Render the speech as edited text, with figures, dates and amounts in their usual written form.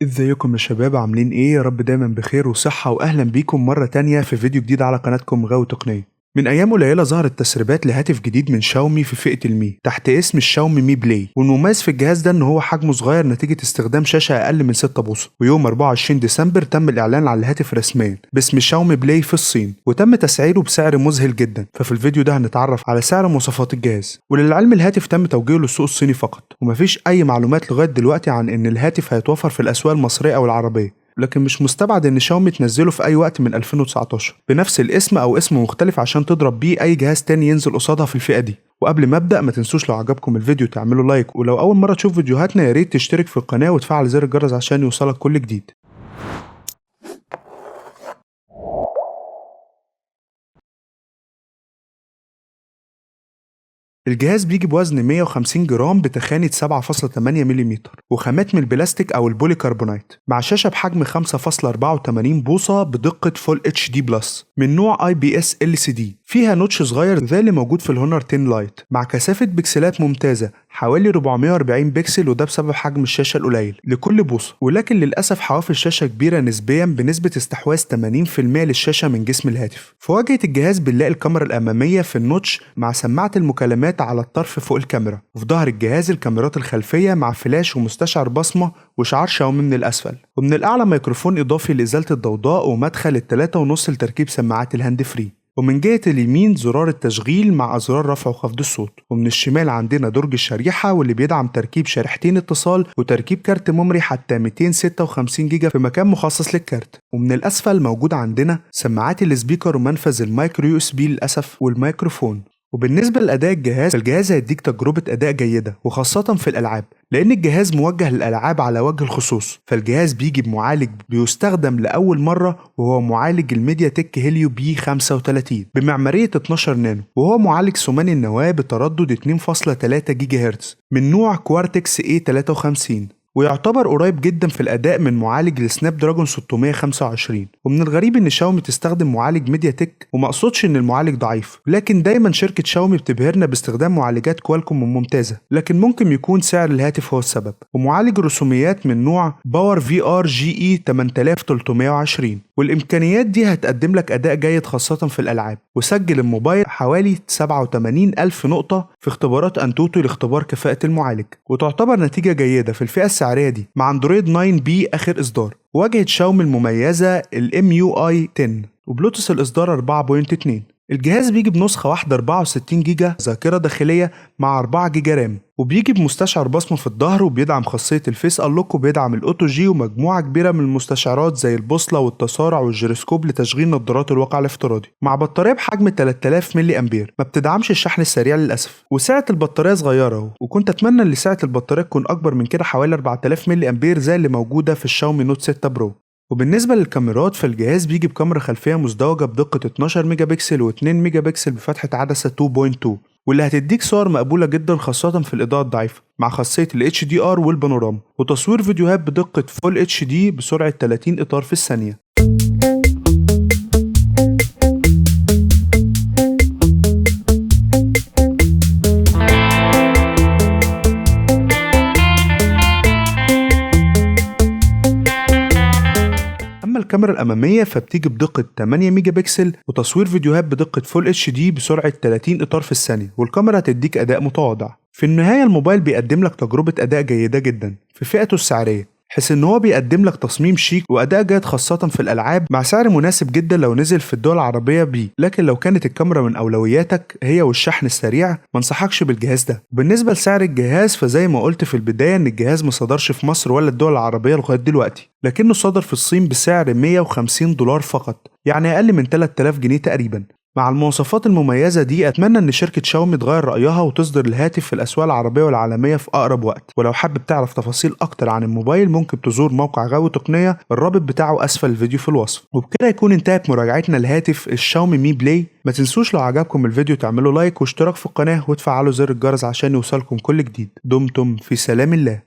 ازيكم يا شباب، عاملين ايه؟ يا رب دايما بخير وصحة، واهلا بيكم مرة تانية في فيديو جديد على قناتكم غاوي تقنية. من ايام قليلة ظهرت تسريبات لهاتف جديد من شاومي في فئة المي تحت اسم الشاومي مي بلاي، والمميز في الجهاز ده ان هو حجمه صغير نتيجة استخدام شاشة اقل من 6 بوصة. ويوم 24 ديسمبر تم الاعلان عن الهاتف رسميا باسم شاومي بلاي في الصين، وتم تسعيره بسعر مذهل جدا. ففي الفيديو ده هنتعرف على سعر مواصفات الجهاز. وللعلم الهاتف تم توجيهه للسوق الصيني فقط، ومفيش اي معلومات لغاية دلوقتي عن ان الهاتف هيتوفر في الاسواق المصرية او العربية، لكن مش مستبعد ان شاومي تنزله في اي وقت من 2019 بنفس الاسم او اسم مختلف عشان تضرب بيه اي جهاز تاني ينزل قصادها في الفئة دي. وقبل ما ابدا ما تنسوش لو عجبكم الفيديو تعملوا like، ولو اول مرة تشوف فيديوهاتنا يا ريت تشترك في القناة وتفعل زر الجرس عشان يوصلك كل جديد. الجهاز بيجي بوزن 150 جرام بتخانة 7.8 ملم وخامات من البلاستيك أو البوليكربونايت، مع شاشة بحجم 5.84 بوصة بدقة Full HD Plus من نوع اي بي اس ال سي دي، فيها notch صغير زي اللي موجود في الهونر 10 لايت، مع كثافة بكسلات ممتازة حوالي 440 بكسل، وده بسبب حجم الشاشة القليل لكل بوصة. ولكن للأسف حواف الشاشة كبيرة نسبيا بنسبة استحواذ 80% للشاشة من جسم الهاتف. في واجهة الجهاز بنلاقي الكاميرا الأمامية في ال notch مع سماعة المكالمات على الطرف فوق الكاميرا، وفي ظهر الجهاز الكاميرات الخلفية مع فلاش ومستشعر بصمة وشعار شاومي من الأسفل، ومن الأعلى ميكروفون إضافي لإزالة الضوضاء ومدخل 3.5 لتركيب سماعات ال hand free. ومن جهة اليمين زرار التشغيل مع أزرار رفع وخفض الصوت، ومن الشمال عندنا درج الشريحة واللي بيدعم تركيب شريحتين اتصال وتركيب كارت memory حتى 256 جيجا في مكان مخصص للكارت. ومن الأسفل موجود عندنا سماعات ال speaker ومنفذ ال micro USB للأسف والميكروفون. وبالنسبة لأداء الجهاز، الجهاز هيديك تجربة أداء جيدة وخاصة في الألعاب، لأن الجهاز موجه للألعاب على وجه الخصوص. فالجهاز بيجي بمعالج بيستخدم لأول مرة وهو معالج الميديا تك هيليو بي 35 بمعمارية 12 نانو، وهو معالج ثماني النواة بتردد 2.3 جيجا هرتز من نوع كوارتكس A53، ويعتبر قريب جدا في الأداء من معالج السناب دراجون 625. ومن الغريب إن شاومي تستخدم معالج ميديا تك، وما أقصدش إن المعالج ضعيف، لكن دايما شركة شاومي بتبهرنا باستخدام معالجات كوالكوم ممتازة، لكن ممكن يكون سعر الهاتف هو السبب. ومعالج رسوميات من نوع باور في ار جي اي 8320، والإمكانيات دي هتقدم لك أداء جيد خاصة في الألعاب. وسجل الموبايل حوالي 87 ألف نقطة في اختبارات أنتوتو لاختبار كفاءة المعالج، وتعتبر نتيجة جيدة في الفئة السعرية دي مع اندرويد 9 بي آخر إصدار. واجهة شاومي المميزة ال MIUI 10 وبلوتوث الإصدار 4.2. الجهاز بيجي بنسخة واحدة 64 جيجا ذاكرة داخلية مع 4 جيجا RAM، وبيجي بمستشعر بصمة في الظهر، وبيدعم خاصية ال face unlock، وبيدعم ال Auto G، ومجموعة كبيرة من المستشعرات زي البوصلة والتسارع والجيروسكوب لتشغيل نظارات الواقع الافتراضي، مع بطارية بحجم 3000 ملي امبير ما بتدعمش الشحن السريع للأسف، وسعة البطارية صغيرة، وكنت أتمنى إن سعة البطارية تكون أكبر من كده حوالي 4000 ملي امبير زي اللي موجودة في الشاومي نوت 6 برو. وبالنسبة للكاميرات، فالجهاز بيجي بكاميرا خلفية مزدوجة بدقة 12 ميجا بكسل و2 ميجا بكسل بفتحة عدسة 2.2، واللي هتديك صور مقبولة جدا خاصة في الإضاءة الضعيفة، مع خاصية ال HDR والبانوراما، وتصوير فيديوهات بدقة Full HD بسرعة 30 إطار في الثانية. أما الكاميرا الأمامية فبتيجي بدقة 8 ميجا بكسل وتصوير فيديوهات بدقة Full HD بسرعة 30 إطار في الثانية، والكاميرا هتديك أداء متواضع. في النهاية الموبايل بيقدم لك تجربة أداء جيدة جدا في فئته السعرية، حيث إن هو بيقدم لك تصميم شيك وأداء جيد خاصة في الألعاب، مع سعر مناسب جدا لو نزل في الدول العربية بيه. لكن لو كانت الكاميرا من أولوياتك هي والشحن السريع ما انصحكش بالجهاز ده. بالنسبة لسعر الجهاز، فزي ما قلت في البداية إن الجهاز ما صدرش في مصر ولا الدول العربية لغاية دلوقتي، لكنه صدر في الصين بسعر $150 فقط، يعني أقل من 3000 جنيه تقريبا. مع المواصفات المميزة دي أتمنى إن شركة شاومي تغير رأيها وتصدر الهاتف في الأسواق العربية والعالمية في أقرب وقت. ولو حابب تعرف تفاصيل أكتر عن الموبايل ممكن تزور موقع غاوي تقنية، الرابط بتاعه أسفل الفيديو في الوصف. وبكده يكون انتهت مراجعتنا لهاتف الشاومي مي بلاي. ما تنسوش لو عجبكم الفيديو تعملوا like واشتراك في القناة وتفعلوا زر الجرس عشان يوصلكم كل جديد. دمتم في سلام الله.